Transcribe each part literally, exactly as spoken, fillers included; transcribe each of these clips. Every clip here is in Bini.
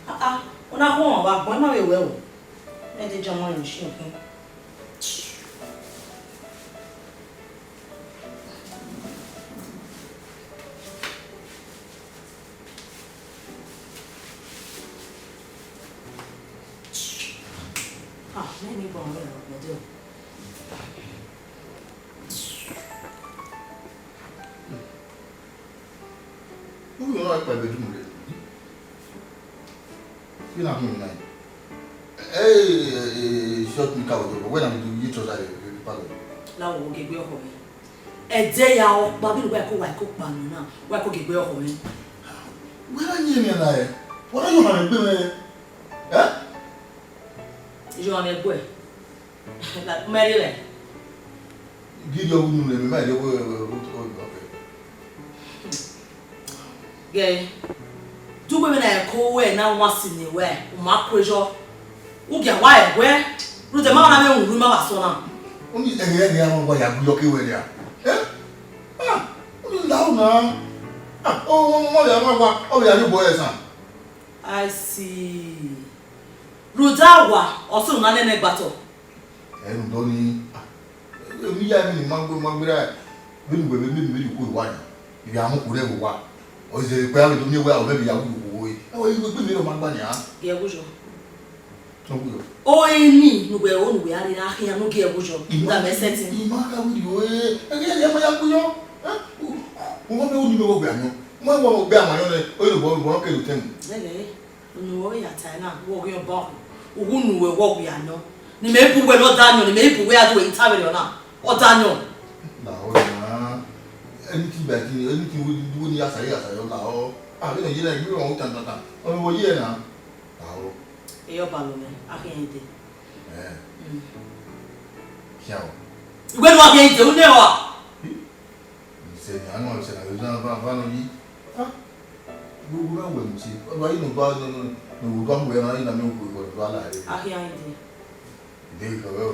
Ah, ah, una họn wa gbọn ma vbe wẹ o. Mẹ de jama ne ushi okhin. Ah, mẹ ni gbọn mẹ lọ, mẹ de. Uwẹ ọna kpa bedroom rẹ. Vbene a khin na. Eh, eh, short knicker, wẹ na do ye trouser rẹ, rẹ, rẹ, pardon. La wo gbe ọkhọ mwẹ. Ẹdẹ ya ọkpa, vbene wa ko, wa ko kpa nọ na, wa ko gbe ọkhọ mwẹ. Wẹ na yin emwi na ẹ? Wa na yọ ọmwa mwẹ gbe mwẹ? Eh? Yọ ọmwa mwẹ gbe. Mẹ rhie rẹ. Gidi ọghe unu ne mẹ ma rhie ọghe, ọghe, ọghe, ọghe. Gẹ, du wẹ na ko wẹ na wa si ne wẹ, u ma ku yọ. U gia wa ẹguẹ, rhunmwuda ma na vbe ru ma vbe asọn na. Oni ẹghẹ ẹghẹ a wa ya gbe ọke wẹ nia. Eh? Ah, oni la una. Ah, o, o, o, ya ma wa, o ya ni bo esa. I see. Rhunmwuda wa, ọ sunu na nene gbatọ. Ẹ rhunmwuda ọnii, ah, emwi ya emwi ne ima gbe, ima gbe ra, vbene uwẹ vbe miẹn emwi vbene u kue wa nia, I vbe a mu kure vbe owa. Ọ zẹ vbe ikpẹra vbe do miẹn wẹ, ọ vbe vbe ya wu owa. Ẹ, igbe, igbe miẹn ọ ma gba nia. Gie ẹwu yọ. Ọ wu yọ. O eni ne uwẹ ro ne uwẹ a rre na khian ne u gie ẹwu yọ. Ima, da mẹ sẹtin. Ima ka wu yọ, ẹ, ẹ, ẹ, ẹ ma ya wu yọ. Ẹ, u, u ma vbe ru ni mẹ wẹ ọ gbe ayọn. U ma wẹ ọ gbe ayọn nẹ, ọ yẹ ne ọ bọ, ọ bọ ke do tẹn mu. Lele. Unu wẹ ya ta na, wẹ ọ ghi ọba, uwu unu wẹ wẹ ọ ghi anọ. Ne mẹ bu wẹ ne ọ da ayọn, ne mẹ bu wẹ a du wẹ ta vberriọ na, ọ da ayọn. Na ọ na, anything by thing, anything wey wey ni ya sayo ya sayo la ọ. Ah, vbene ọ ye na, igbe ọmwa tan tan tan. Ọ vbe ye na. La ọ. Eyọ ba lo mẹ, a khian ide. Eh. Mm. Khian ọ. Igbe nu a khian ide, u ne ọ a? Sẹ ne a nọ sẹ ne a vbe zan va va nọ yi. Ah, gu gu na wẹ mu si. Ọ ba yi ne u ba ne ne ne u ba mu ẹmwẹ na yi na mẹ u gu gu ba la re. A khian ide. Ide ka wẹ o.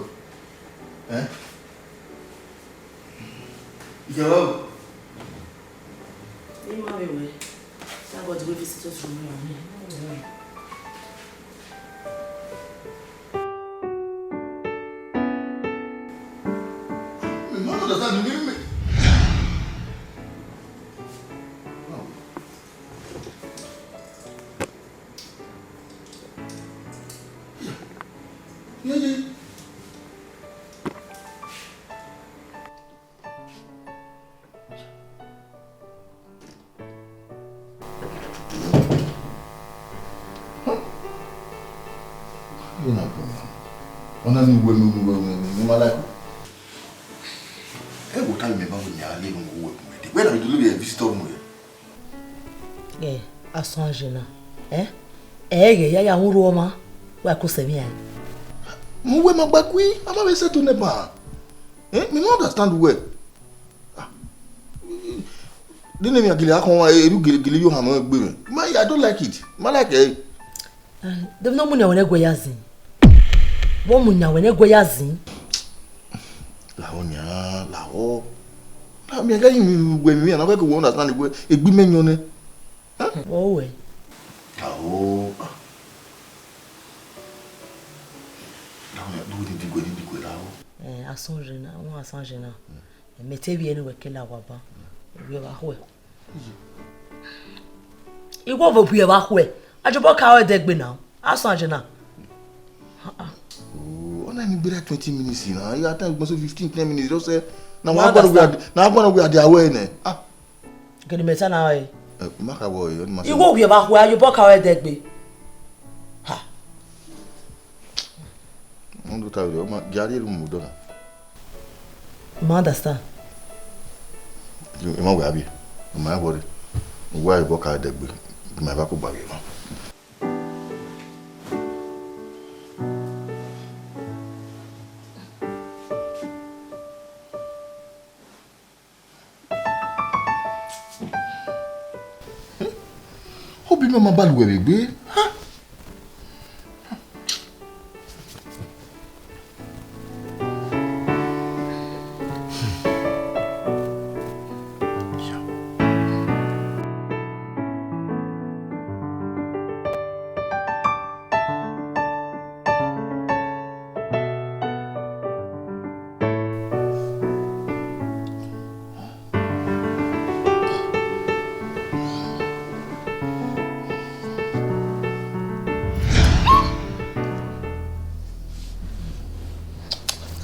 Eh? Ide wẹ o. Ima vbe wẹ. Thank God we visit us from here. Mi no understand, mi, mi. Wow. Yeah. Yeah, yeah. Ọna ni uwẹ ne uwẹ ne ma like. Ẹ wo ta mẹ ba wẹ ne a le mu uwẹ mu ẹdẹ. Wẹ na mi do le visitor mu ẹdẹ. Ẹ, asọn ajena. Ẹ, ẹ ghẹ ya ya ru ọmwa, wa ku sẹ vbe iran. Mu uwẹ ma gba kui, a ma vbe settle nẹ ba. Eh, mi no understand uwẹ. Ah. Dene emwi a gele a khọn ọmwa, eru gele gele yo hamọ egbe mwẹ. Ma, I don't like it. Ma like ẹ. Demi ne ọ mu yan wẹ ne ẹguẹ ya zin. Vbe ọ mu yan wẹ ne ẹguẹ ya zin. Lahọ nian, lahọ. Na mi ẹghẹ yi wẹ mi, na wẹ ke wẹ understand wẹ egbe mẹ yọn nẹ. Vbọ wẹ? Lahọ. Na wẹ du ni digwe ni digwe lahọ. Eh, asọn jena, wọn asọn jena. Mẹ te vbiẹ ne uwẹ kele awa ban, ovbi ọvbakhuẹ. Iwọ vbe ovbi ọvbakhuẹ, a jobọ ka ru ẹdẹ gbe na, a suẹn ajena. Oh, ọna ni gbe twenty minutes na, ya ta gbọnso fifteen, ten minutes, just say, na wa gbọdọ we are, na wa gbọdọ we are there wẹ nẹ. Ah. Gele mẹ ta na re. Eh, ma ka wọ, eh, ọni ma se. Iwọ ovbi ọvbakhuẹ, a jobọ ka ru ẹdẹ gbe. Ha. Wọ́n tó ta rẹ̀, ọmọ, jàre ló mú dọ́là. Ma understand. Ẹ má wẹ̀ àbí? Ẹ má wọrí. Wá ìbọn ká ẹ̀dẹ̀ gbé. Ẹ má bá kó gbàgbé mọ́. Obi mẹ ma ba lu ẹvbe egbe. Ha?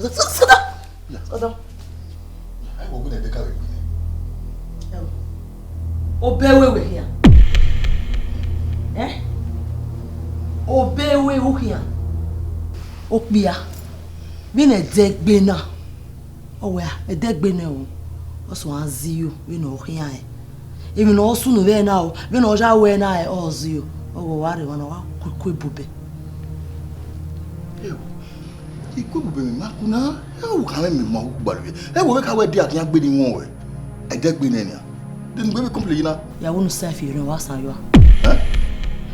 Sọdọ. Sọdọ. Ai, wo gbe ne de ka vbe gbe nẹ. Obẹ wewe khian. Eh? Obẹ wewe khian. Okpia. Vbene ẹdẹgbe na. Ọ wẹẹ, ẹdẹgbe nẹ o. Ọ sẹ a zẹ iyo, vbene ọ khian ẹn. Emwi ne ọ sunu vbe na o, vbene ọ ya wẹ na, ọ zẹ iyo. Ọ wẹẹ, wa rre emwa na, wa ku iku ebubẹ. Ikuebube mẹ ma ku na, ẹ wo khan mẹ ma hu gbalọ ye. Ẹ wo vbe ka wẹ dia khian gbe ni wọn wẹ. Ẹdẹgbe nẹ nian. De nu gbe vbe complain yi na. Ya wo nu self yo ne wa san yo. Eh?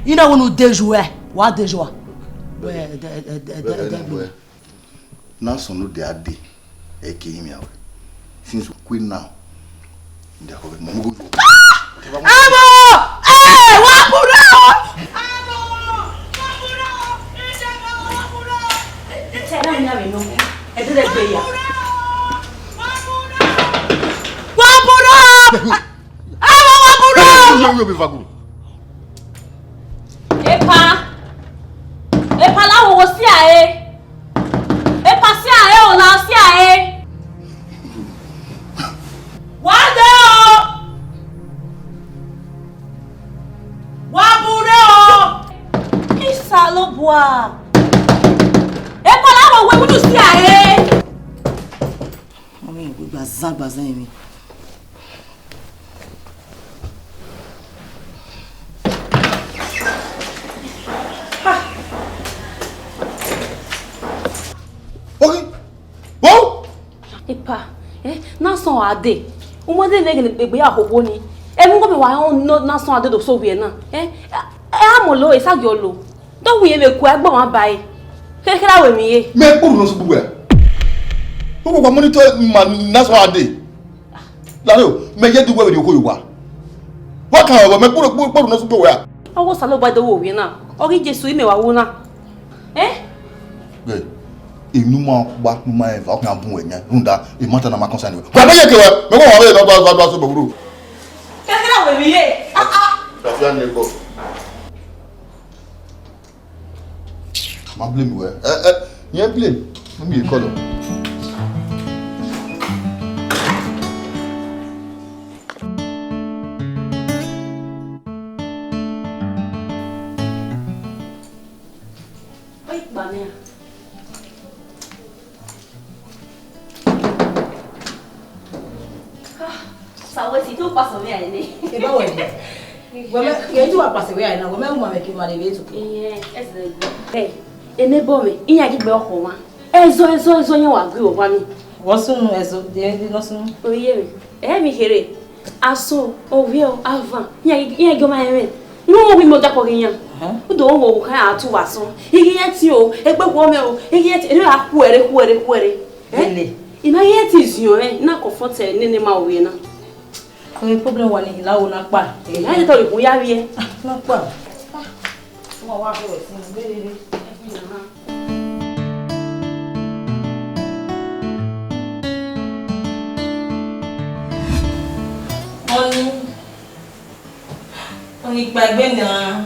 Ina wo nu de ju ẹ, wa de ju a. Wẹ ẹdẹ ẹdẹ ẹdẹ ẹdẹ gbe. Na sunu de a de. Ẹ ke yi mi awẹ. Since we quit now. Ẹ mọ! Ẹ, wa kuro! Ẹ mọ! Wa kuro! Ẹ jẹ na nya mi nọ. Ẹ dẹ gbe ya. Wa kuro! Ẹ mọ, wa kuro! Yo, yo, yo, be vaguru. Epa! Epa la wo wo si a e. Epa si a e o, la si a e. Wa de o. Wa bu re o. Isalobua. Epa la wo wo wudu si a e. Ọmọ yẹn gbẹgbẹ azan gbazan yẹn mi. Oke. Wo! Epa, eh, na sọn a de. U ma de ne gele egbe ya hoho ni. Emu ko mi wa no na sọn a de do so wiẹ na. Eh, eh, a mọ lo, esa gio lo. Do wi eme ku ẹgbọn wa ba e. Kekere a wẹ mi ye. Mẹ kpuru nọ sukpuru wẹ. Wo wa monitor ma na sọn a de. Lare o, mẹ ye du wẹ vbe okhuo ye owa. Wa kan wẹ mẹ kpuru kpuru kpuru nọ sukpuru wẹ a. Ọghe Osanobua do wo ovbi na, ọ ghi Jesu imẹ wa wu na. Eh? Ghẹ, emwi ne u ma kpa ne u ma rẹn eva, ọ khian bun wẹ yan, rhunmwuda emata na ma concern wẹ. Wa mẹ ye ke wẹ, mẹ wa wa vbe dọ dọ dọ so bẹguru. Kẹkẹrẹ wẹ mi ye. Ah ah. Rafia ne go. Ma blame wẹ. Eh eh, yẹn blame. Let me call you. Oi, kpa mẹ a. Ah, sa wẹ si te u kpasẹ mwẹ a nẹ. Eba wẹ ni. Wẹ mẹ, ye tu wa kpasẹ wẹ a na, wẹ mẹ u ma mẹ ke ma de vbe tu. Iye, ẹsẹ go. Ẹ, ene bọ mwẹ, iyan ghi gbe ọkhọ mwa. Ẹzọ, ẹzọ, ẹzọ, iyan wa gui vbe owa ni. Wọ sunu ẹzọ, de, de nọ sunu. Oye mwẹ, ẹ mi kherhe. Aso, ovbi ọ, avan, iran, iran gie ọmwa ẹmwẹ. Ne u wi mẹ odakọ ghe iran. Ẹhẹn. U do wo kha a tu vbe asọn. I ghi ẹtin o, egbe wọ mwẹ o, i ghi ẹtin, erriọ a khuẹre, khuẹre, khuẹre. Ẹ? Ele. I ma ghi ẹtin ziọn ẹn, na confront ẹre nene ma ovbi ẹre na. Ọghe problem wa ni, la wo na kpa. Ẹ, a ye tọ rhie ikun ya vbiẹ. Ah, na kpa. Ah, wa wa fẹ wẹ sin, gbe rere. Ọni, ọni kpaegbe na.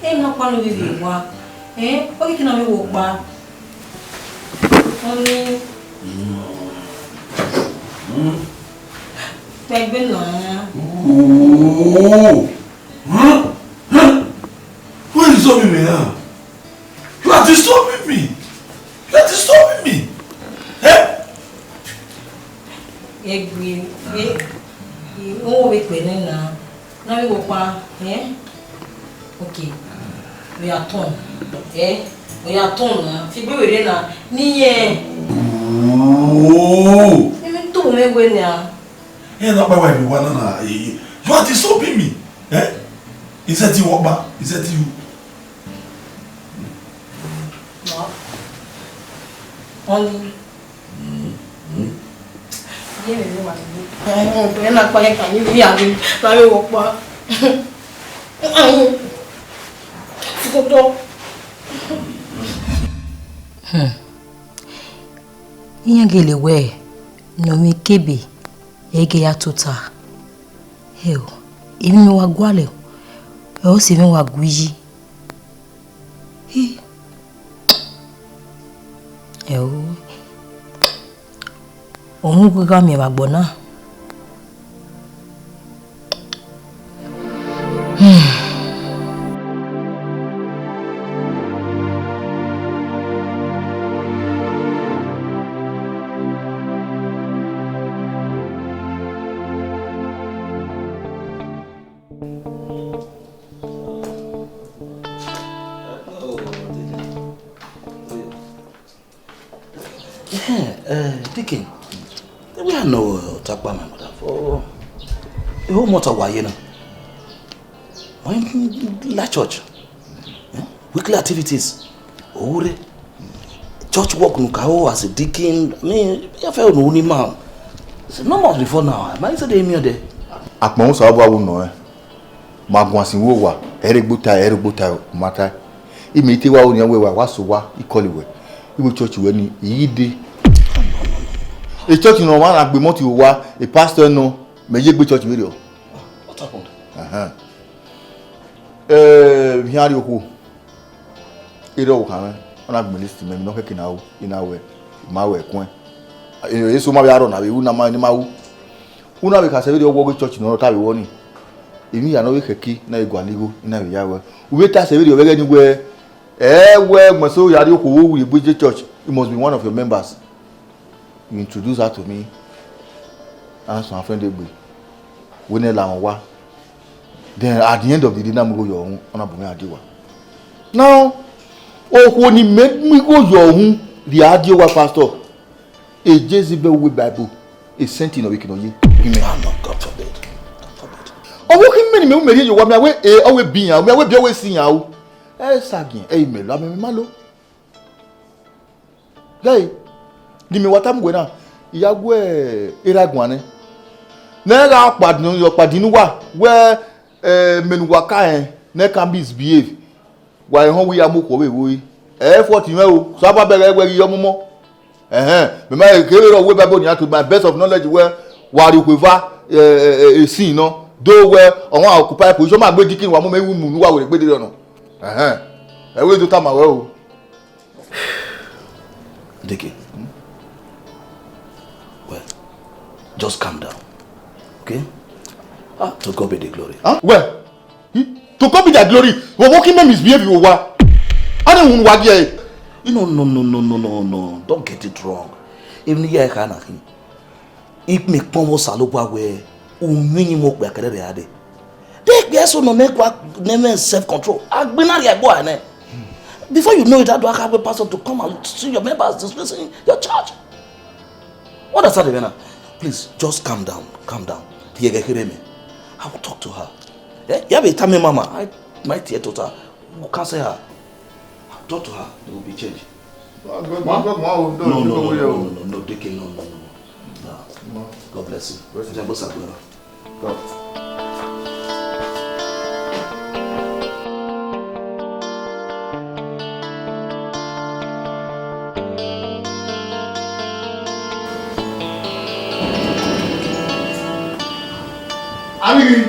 Ẹ ma kpa ne ovbi wa. Ẹ, ọ ghi kina vbe wo kpa. Ọni. Kpaegbe na. Oh. Huh? Huh? What is up with me now? You are disturbing me. You are disturbing me. Eh? Egbe, e, e, o wo vbe kpe nẹ na. Na vbe wo kpa, eh? Okay. We are turn. Eh? We are turn na. Fi gbe were na. Ni ye. Oh. Emi to me we na. Ẹ na kpa wa emi wa na na. Eh, you are disturbing me. Eh? Is that you, Ọkpa? Is that you? No. Only. Mm, mm. Ye me me wa ni. Eh, eh, na kpa ye ka ni ya ni. Na me wo pa. Foto. Hmm. Iran gele wẹ ne ọ mwẹ ikebe, ẹ i ghe ya tota. Hẹo, emwi ne wa gualọ, ẹ i sẹ emwi wa gu iyi. Hi. Ẹo, ohun gha miẹn vbe agbọn na. Eh, eh, Deacon, we are no Takpa, my mother, for the whole month of Wayena. When la church, eh, weekly activities, ore, church work nu ka ho as a deacon, I mean, I feel no ni man. It's not much before now. I might say they me there. Akpọn Osanobua wu nọ ẹn. Ma guan sin vbe owa, ẹre gbe ota, ẹre gbe ota, ọ ma tae. Imẹ i te wa ru nian wẹẹ wa, wa sẹ owa, I call wẹ. Iwẹ church wẹ ni, I ghi dee. E church ne ọmwa na gbe mọti owa, e pastor nọ, mẹ ye gbe church vberriọ. What happened? Ẹhẹn. Eh, vbe iran rrie okhuo. Erha ọvbokhan mwẹ, ọ na gbẹn list mẹ, emwi ne ọ khẹke ne a ru, I na wẹ, I ma wẹ ẹkuẹn. Eh, eso ma vbe aro na vbe ru ne a ma, ne I ma ru. U na vbe khasẹ vberriọ wẹ ọghe church ne ọ ta vbe wẹ ọnii. Emwi hia ne ọ vbe khẹke na vbe gualọ igho, I na vbe ya wẹ. U vbe ta sẹ vberriọ vbe ẹghẹ ni wẹ, ẹ wẹ ẹgbẹn eso ya rrie okhuo vbe uwu egbe je church, he must be one of your members. You introduce her to me. Ana sọn friend egbe. Wẹ ne ẹ la mwẹ owa. Then at the end of the day, na mu igho yọ uhunmwu, ọ na bu mwẹ a die owa. Now, okhuo ne imẹ mu igho yọ uhunmwu rhie a die owa, pastor, e Jezebel uwu Bible, e sẹtin ne ọ vbe ke nọ ye. Amen. Ah, no, God forbid. God forbid. Ọ vbe khin mẹ ne imẹ ru mẹ rhie ye owa, mẹ a wẹ, e, ọ wẹ bi iran, mẹ a wẹ bi ọ wẹ si iran o. Ẹ sa giẹn, ẹ i mẹ lo, amẹ ma lo. Gẹe, ne imẹ wa tama uwẹ na, I ya gu erha guan nẹ. Ne ẹ gha kpa din, ọ kpa din ne uwa, wẹ, eh, mẹ ne uwa ka rẹn, ne ẹ ka misbehave. Wa rẹn họn wẹ I ya mu okhuo vbe vbo re. Ẹ i fọt mwẹ o, sẹ abọ abẹghe wẹ ghi yọ ọmọmọ. Ẹhẹn, mẹ ma kevbe rọ wẹ Bible nian to my best of knowledge wẹ wa rhie okhuo eva, eh, eh, eh, esin nọ, do wẹ ọmwa occupy position, ma gbe deacon wa mu mẹ wu mu ne uwa were gbe dede ọnọ. Ẹhẹn, ẹ wẹ do tama wẹ o. Deacon, well, just calm down, okay? Ah, to God be the glory. Huh? Well, Hmm? To God be the glory. Vbe ọvbokhan imẹ misbehave vbe owa. A na unu wa gie ẹre. No, no, no, no, no, no, no. Don't get it wrong. Emwi ne I ya kha na khin. Imẹ kpọnmwẹ Osanobua wẹ u mwẹ iyinmwẹ okpia kẹrẹrẹ a dee. De ikpia eso nọ nẹ gua ne mwẹ self control. A gbe na rhie ẹgbo a nẹ. Before you know it, a do a kha wẹ pastor to come and see your members dismissing your church. What does that mean? Please, just calm down, calm down. Rhie ẹghẹ kherhe mẹ. I will talk to her. Eh? Ya vbe tama mama, I might hear to her. We'll cancel her. Talk to her. There will be change. No, no, no, no, no, no, no, no, no, no, no, no, no, no, no. No. God bless you. Bless you. Jẹ bó ṣàgbéra. Come. Arighi.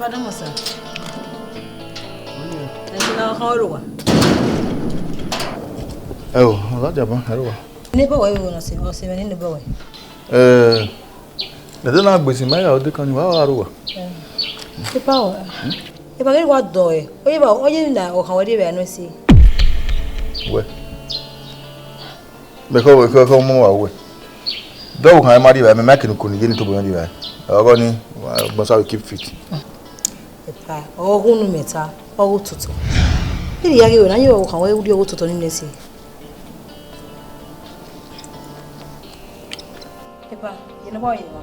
Pardon, sir. Ẹ ṣe na ọkàn ọrọ wa. Ẹ o, Alhaja ba, ẹ rọ wa. Neighbor wẹ vbe nọ se, ọ se mwẹ ne neighbor wẹ. Eh, ẹdẹ na gbesi ma ya ode kan ni wa wa rọ wa. Eh, Papa o. Eva ghi wa dọ ẹ, ọ ye ba, ọ ye na ọkàn wẹ rre vbe anọ se. Wẹ. Mẹ kọ, mẹ kọ, mẹ kọ mọ wa wẹ. Dọvbu kan ma rri vbe, mẹ ma kene ukuni ye ne to boyan rri vbe. Ọgọ ni, gbọnsa we keep fit. Epa, ọ ghunu mẹ ta, ọ ghu toto. Iri ya ghe wẹ na ye ọvbokhan wẹ u rri ọgho toto ni nẹ se. Epa, ye ne ọ ba ye wa.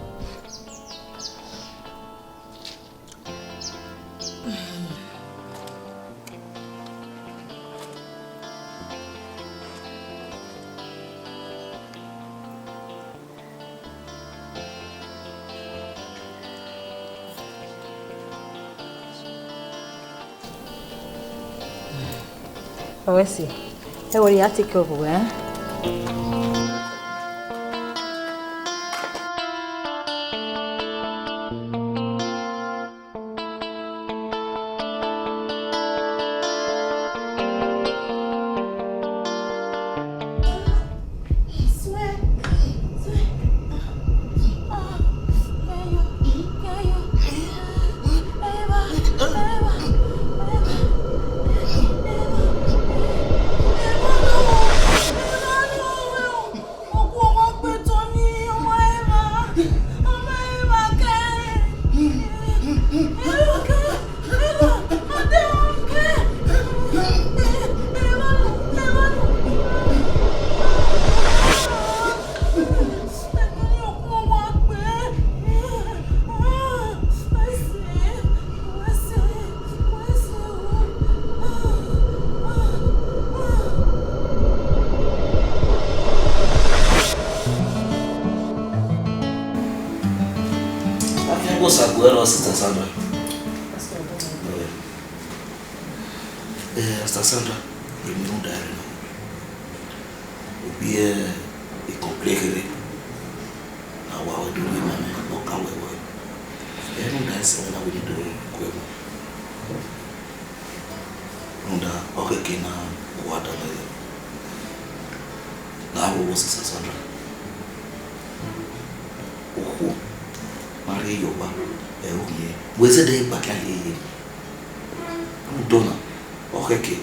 Ọwẹ si, Ẹ wẹ, ya take care of wẹ. Afiangbe Osaguẹrọ, Sister Sandra. Eh, Sister Sandra, emwi ne u da rre na, ovbi e complain kherhe ne a wa wẹ do rhie ma mwẹ, ne ọ kan wẹ wẹ, ẹ rhunmwuda ẹse mwẹ na wẹ ne I do gu ẹre. Rhunmwuda ọ khẹke ne uwa danmwẹ yọ. La vbe owa, Sister Sandra. Okhuo ma rhie ye owa, ẹre ọ khian. Wẹ zẹdẹ gba khian ye ye. Rhunmwuda ọna, ọ khẹke.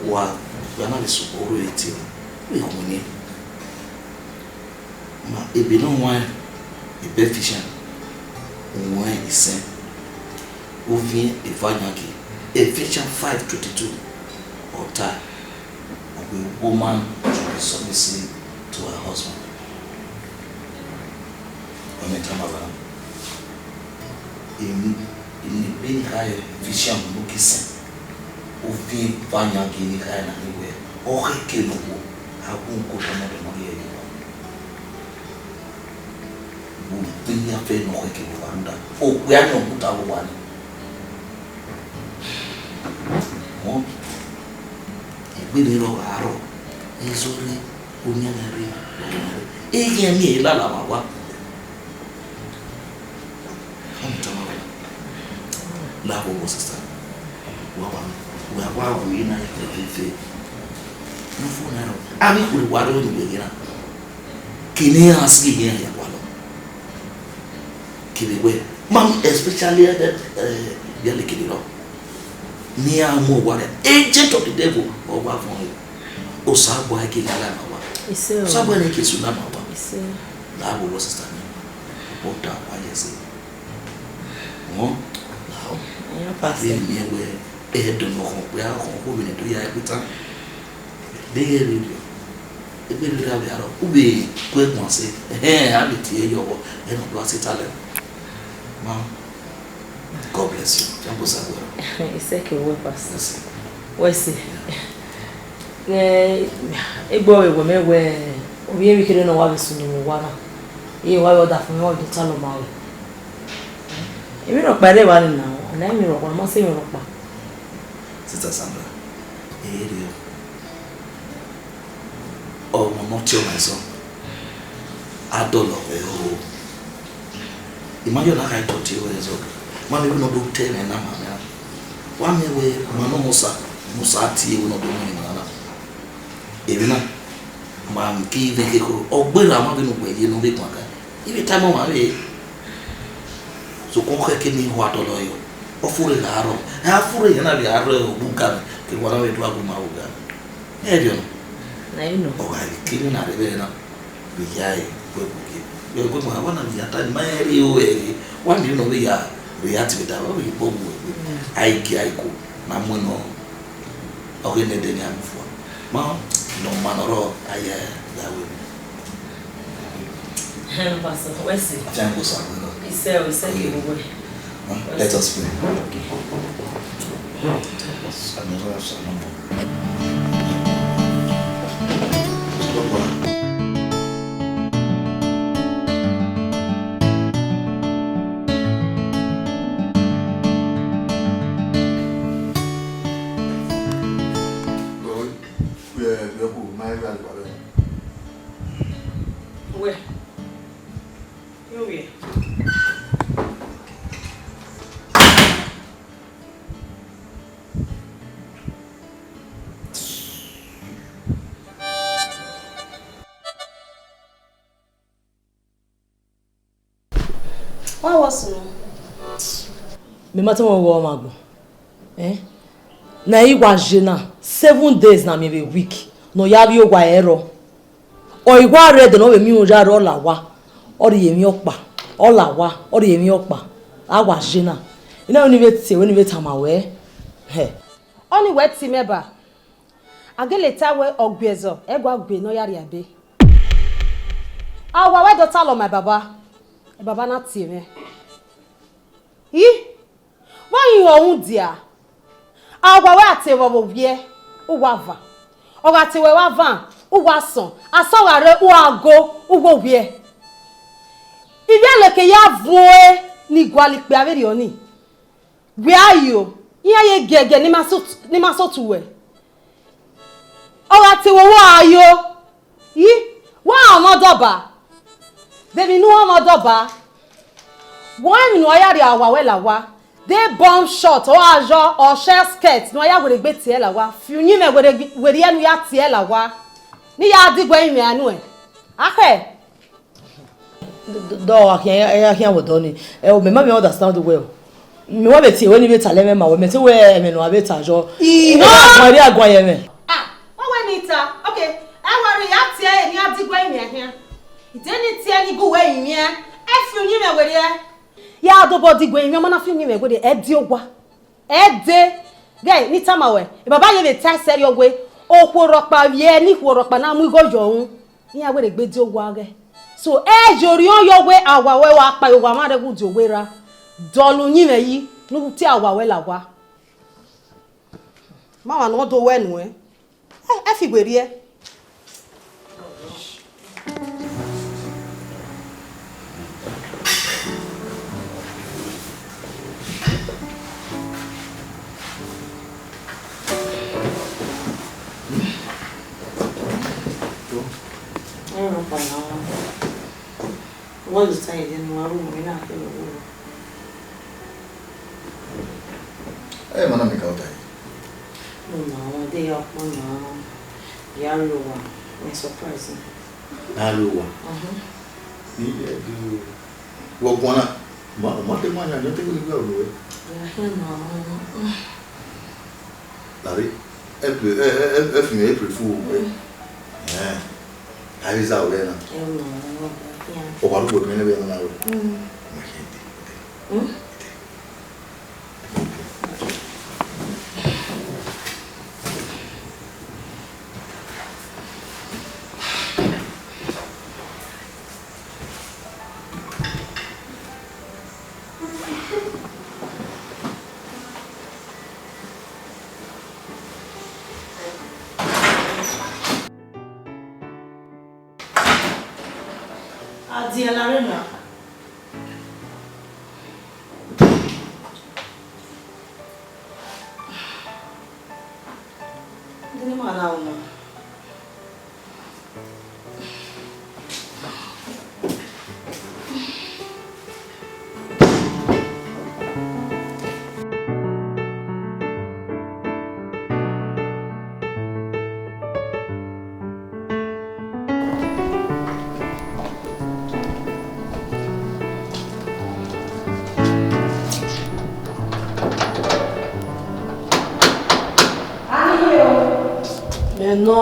Wa, wa na vbe sokpan orhu ẹre tie, vbe khuẹnniẹn. Ma, ebe ne ọ huanrẹn, ebe Ephesians, uwẹn isẹn, ovbi eva yan gie. Ephesians five twenty-two, ọ ta, "Woman should be submissive to her husband." Ọ miẹn tama vbe na. Eni, eni ebe ni kha Ephesians ne ọ gie isẹn, ovbi eva yan gie ni kha na ni wẹ, ọ khẹke ne okhuo, a gu uko tama vbe ne ọ rhie ye owa. Vbe iran fẹ ne ọ khẹke vbe owa rhunmwuda okpia ni ọ gu ta vbe owa ni. Họn, egbe ne ọ gha rrọọ, ẹzọ rre, oyan gha rre, ọghọ gha rre. Eghian miẹn lala vbe owa. Họn, tama vbe na. La vbe owa, sister. Wa wa, wa wa wu ena ya fẹfẹfẹ. Ne ọ fo na rrọọ. Avbe ikhuo ne wa rre ne uwẹ ghe na. Kene iran si ghi iran ya gualọ. Kevbe wẹ, ma, especially, eh, eh, Iyalekiniro. Ne iran mu owa rẹ, agent of the devil, ọ wa vọn re. Osanobua ke lala ma owa. Ise o. Osanobua ne ke su lala ma owa. Ise. La vbe owa, sister mi. Ọ da wa ye ẹse. Họn, la o. Iran pastor. Vbe miẹn wẹ, ẹdẹ ne ọ khọn okpia, ọ khọn okhuo vbene do ya ẹkhuta. Deghẹ vberriọ, egbe rhirhi avbe arọ, u vbe ku ẹguan sẹ, ẹhẹn, a vbe tie ye ọghọ, ẹre ne ọ do a sẹ talent. Ma, God bless you. Thank you, sir. Ise ke wẹ, pastor. Yes, sir. Wẹ sẹ. Ẹ, egbe ọvbehe wẹ mẹ wẹ, ovbi emwi kherhe ne ọ wa vbe sunu vbe owa na. Iye wa vbe ọdafẹn mwẹ, ọ do talọ ma wẹ. Emwi rhọkpa rre evba nii na, a na emwi rhọkpa, ọ ma sẹ emwi rhọkpa. Sister Sandra, erriọ, ọmọ ne ọ tie ọmwa ẹzọ, a dọlọ vbe ẹhoho. I ma yo na kha tọ tie ruẹ ẹzọ, ma miẹn vbene ọ do ta ẹmwẹ na ma mwẹ na. Wa miẹn wẹ, ọmwa ne ọ mọ osa, ne osa tie vbene ọ do mu ẹmwẹ na. Emwi na, ma ke vbe khekho, ọ gberra ma vbene uwẹ ye ne ọ vbe guan kan. I vbe tama ọmwa vbe, sokpan ọ khẹke ne I ho adọlọ yọ, ọ furre gha rrọọ, a furre yẹn na vbe a rrọọ obọ ugamwẹ, ke wa na vbe do a gu ma vbe ugamwẹ. Erriọ nọ. Na i nọ. Ọ gha ke emwi na rre vbe na, vbe ya ẹre, wẹ gu ye. Wẹ gu ma, wa na vbe ya ta, ma rẹn rrie ore ẹre, wa miẹn ne ọ vbe ya react vbe da, wa vbe bọ gu wẹ. Mm. A i gie a i ko, na mu nọ, ọ ghe ne ẹdẹ ni a mu fua. Ma, ne ọ ma ne ọ rrọọ, a ya ya wẹ. Hello, Pastor. Wẹ sẹ? Afiangbe Osaguẹrọ. Ise o, ise ke wẹ. Let us pray. Okay. Amen. Lord, Boss nọ. Mẹ ma te mwẹ ọghe ọmwa agbọn. Eh? Na i wa ye na, seven days na miẹn vbe week, ne ọ ya vbiẹ owa ẹrọ. Ọ i wa rre ẹdẹ ne ọ vbe miẹn iran ya rre, ọ la owa, ọ rhie emwi ọkpa, ọ la owa, ọ rhie emwi ọkpa, a wa ye na. I na wẹ ne I vbe tie wẹ ne I vbe tama wẹ, hẹ. Ọni wẹ tie mẹ ba, a gele ta wẹ ọ gbe ẹzọ, ẹguae gbe ne ọ ya rhie ebe. A wa wẹ do talọ ma baba, baba na tie mwẹ. I, vbọ yin wẹ ọ rhunmwudia? A wa wẹ a te vbe ọvbiẹ, uwa van. Ọ gha te wẹ vbe avan, uwa sọn. Asọn gha rre, uwa go, uwa ovbiẹ. Ivbi ẹlẹkẹ ya vuọn ẹre ni gualọ ikpia vberriọ ni. Wẹ a yo, iran ye giẹgiẹ ne ima sot-, ne ima sotue. Ọ gha te wẹ uwa a yo. I, wa họn ọmọ dọba. De emwi ne u họn ọmọ dọba? Wẹ emwi ne uwa ya rhie owa wẹ la owa. De bomb shot, ọ gha yọ, ọ shell skirt, ne uwa ya werriegbe tie la owa. Fi uyinmwẹ werriegbe, werriẹ ne u ya tie la owa. Ne I ya digbe ẹrinmwi a nuẹn. Akhẹ. Dọ, dọ, a khian, a khian wẹ dọ ni. Ẹ, mẹ ma vbe understand well. Mẹ wa vbe tie wẹ ne I vbe talẹ mwẹ ma wẹ, mẹ te wẹ ẹmwẹ ne uwa vbe ta yọ. Ino. Ẹ, a guan ye mwẹ. Ah, ọ wẹ ne I ta. Okay, ẹ wa rhie ya tie ẹre ne a digbe ẹrinmwi a khian. I de ne I tie ne I gu wẹ rinmwian. Ẹ fi uyinmwẹ werriẹ. Ya dobọ digbe ẹrinmwi, ọ ma na fi uyinmwẹ werriẹ, ẹ die owa. Ẹ de, ghẹ ne I tama wẹ, baba ye vbe ta ẹsẹ rriọ wẹ, okhuo rhọkpa vbiẹ ne ikhuo rhọkpa na mu igho yọ unu, iran werriegbe die owa ghẹ. So, ẹ ye orhiọn yọ wẹ a wa wẹ wa kpa ye owa mwa rre ẹghẹ udu owa erha. Dọlọ uyinmwẹ yi, ne u tie a wa wẹ la owa. Ma wa ne ọ do wẹ nuẹn. Ẹ, ẹ fi werriẹ. Ẹ rọ pa na. Wẹ ọ ta ẹre ne uwa ru mwẹ na kẹ vbe ru. Ẹ ma na miẹn ka ọ ta ẹre. No na, ọ de ya ọkpa na, ya rrie owa, mẹ surprise na. Na rrie owa? Mhm. Ni ẹ do, wẹ ọ guan na? Ma, ma te ma yan, ọ te wẹ ne I gbe aro nuẹ. Ya khian na. Lare, ẹ pre-, ẹ, ẹ, ẹ, ẹ fi mwẹ, ẹ pray fu o. Mm. Ẹn, a i za wẹ na. Ẹ na, ọ wa rugbo kẹ mwẹ ne vbe na na wẹ. Mm. Ma khian de, de. Mm. De. Adiẹn na rre na. Dene ima na ru na. Mẹ nọ.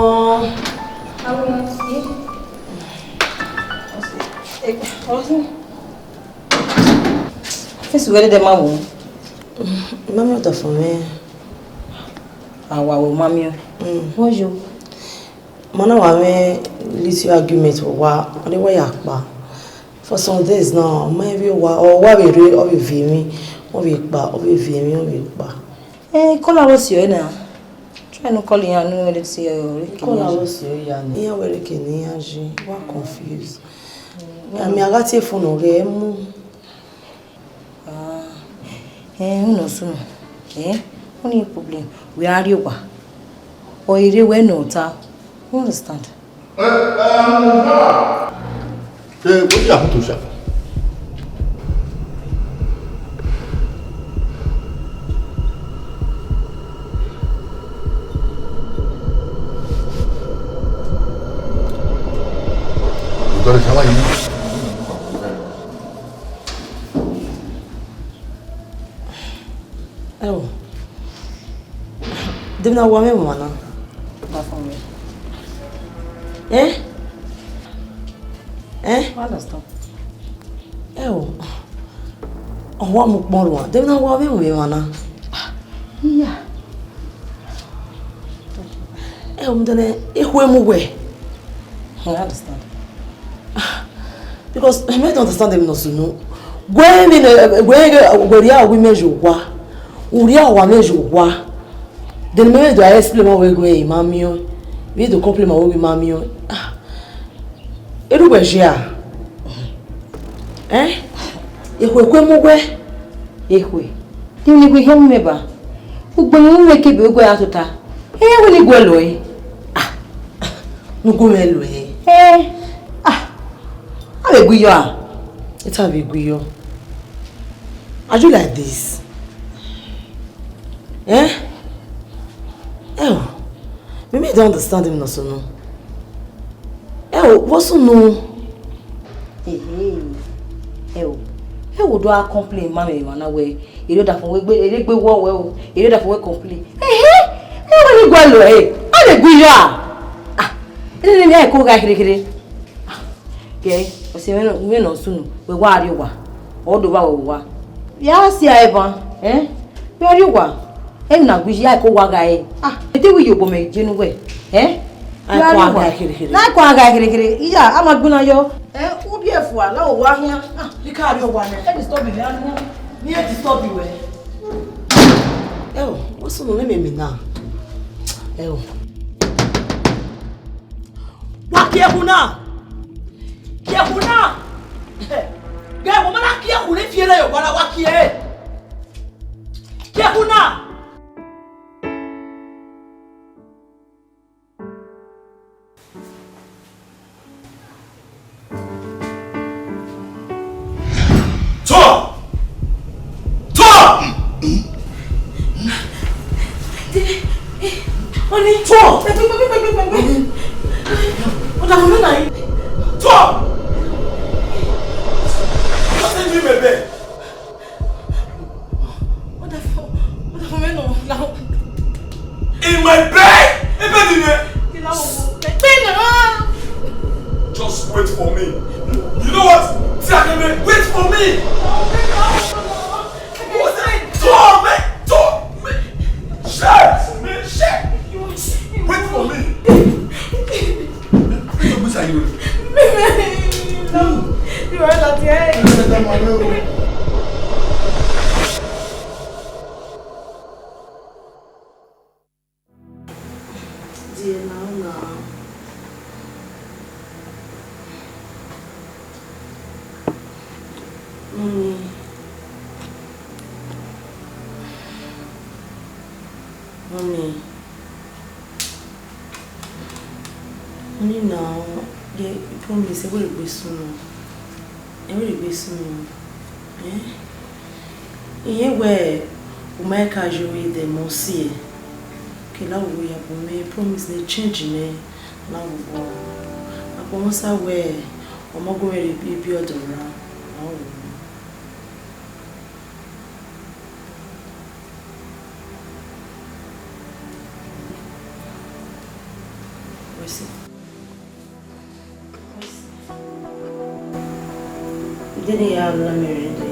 Fisi wẹ dede ma wo. Mami ọdọ fọ mwẹ. Awa wo mami o. Mm. Wọ yo. Ma na wa mwẹ little argument vbe owa, ọ de wẹ ya kpa. For some days now, ọ ma vbe owa, ọ wa vbe rre, ọ vbe viọ emwi, ọ vbe kpa, ọ vbe viọ emwi, ọ vbe kpa. Eh, call aro si ọre na. Try no call iran, no let see your. Call aro si ọre ya ni. Iran wẹ rre ke ne iran je, wa confuse. Mm. Ami a gha tie phone ọghe mu. Ah, eh, unu sunu. Eh, unu problem. We are you wa. Ọ i rre wẹ ne ọ ta. You understand? Eh, eh, wetin happen to Sha? You got a shower, you know? Ẹ o, de emwi ne a wa mwẹ emwa na? Ba fọ mwẹ. Ẹn? Ẹn? I understand. Ẹ o, ọ wa mu ukpọn rua, de emwi ne a wa mwẹ emwa na? Iya. Ẹ o, mudene, ekhue mu wẹ. I understand. Because I don't understand them, no sunu. Wẹ vbe ne, wẹ ghe, wẹ rhie aro gu imẹ ye owa. U rhie aro gu imẹ ye owa. Then mẹ vbe do a explain ma wẹ ghe ima miẹn. Vbe do complain ma wẹ ghe ima miẹn. Ah. Erha uwẹ ye a? Eh? Ekhue ekhue mu wẹ. Ekhue. Emwi ne I gu ihe mu mẹ ba. Ugbẹn ne u mwẹ ke ebe ugu a tota. Ẹ wẹ ne I guẹ lọ ẹre. Ah. Ne u gu mwẹ lọ ẹre. Eh. Ah. A vbe gu iyọ a? Ita vbe gu iyọ. Are you like this? Eh? Ẹ o, mẹ, mẹ don't understand him, no sunu. Ẹ o, vbọ sunu? Ehe. Ẹ o, ẹ wo do a complain ma mwẹ emwa na wẹ, erriọ ọdafẹn wẹ gbe, erriọ egbe wọ wẹ o, erriọ ọdafẹn wẹ complain. Ehe, ẹ wẹ ne I guẹ lọ ẹre, a vbe gu iyọ a? Ah, ene ne a ko gha kherhe kherhe. Kẹ, ọse mwẹ nọ, mwẹ nọ sunu, wẹ wa rrie owa, ọ do vba wẹ owa. Ya si a eban, eh? Wẹ rrie owa, emwi na gu iye a ko wa gha re. Ah, ete wẹ iyobọ mẹ je nu wẹ, eh? Ai kua gha kherhe kherhe. Na kua gha kherhe kherhe. Iya, a ma gbinna yọ. Eh, u rhie fua, la owa khian. Ah, I ka rrie owa nẹ. E disturb mwẹ, a nọ. Ni e disturb wẹ. Ẹ o, what's on the name na? Ẹ o. Wa kie ẹkhu na! Kie ẹkhu na! Ghẹ, wo ma na kie ẹkhu ne I fi ẹre ye owa na, wa kie ẹre! Kie ẹkhu na! Tọ! Tọ! Ọni. Tọ! Ọdafẹn mẹ na yi. Tọ! What's the name of it? Ọdafẹn, ọdafẹn mẹ nọ, lahọ. In my bed! Ebe ni nẹ? Kí la wọ? Ẹgbẹ́ náà. Just wait for me. You know what? Tí a kẹ́ mi, wait for me. What's that? Tọ mẹ, tọ mẹ. Shit, man, shit. Wait for me. Wait for me, sir. Mimi, no. You are not here. Dear, now, now. Mummy. Mummy. Mummy, now, yeah, I promise, ẹ wẹ rhie egbe sunu. Ẹ wẹ rhie egbe sunu. Eh? Iye wẹ, u ma ka yo vbe dẹ mọ si ẹ. Ke la wo ya bu mẹ, promise ne change nẹ, la wo. Akpọ mọ sa wẹ, ọmọ gu mwẹ rhie ibi ọdọ ra, la wo. Wẹ si. Didn't you have lemon in there?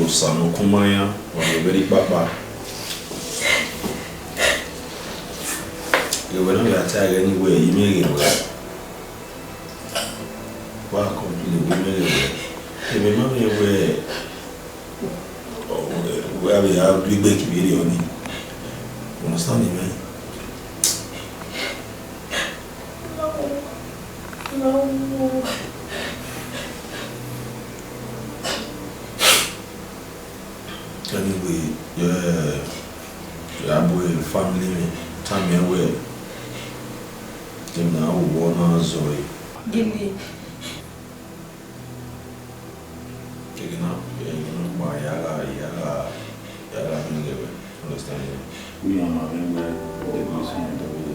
Osa ne ọ kun ma iran, ọ vbe vbe rre ikpakpa. Ewẹ na vbe a ta ẹghẹ ni wẹ, imẹ ghe wẹ. Wa complain wẹ imẹ ghe wẹ. Emẹ ma mwẹ wẹ, wẹ a vbe ya rhie egbe kevbe rriọ ni. Understand mwẹ? Anyway, yeah, ya bu family mwẹ, tama ẹn wẹ, emwi ne a ru vbe ọ na zọe. Gele. Ẹghẹ na, ẹghẹ na kpa, ya gha, ya gha, ya gha miẹn ghe wẹ, understand? Uyan ma mwẹ wẹ, ẹgbẹe sẹ ẹdẹ vbe.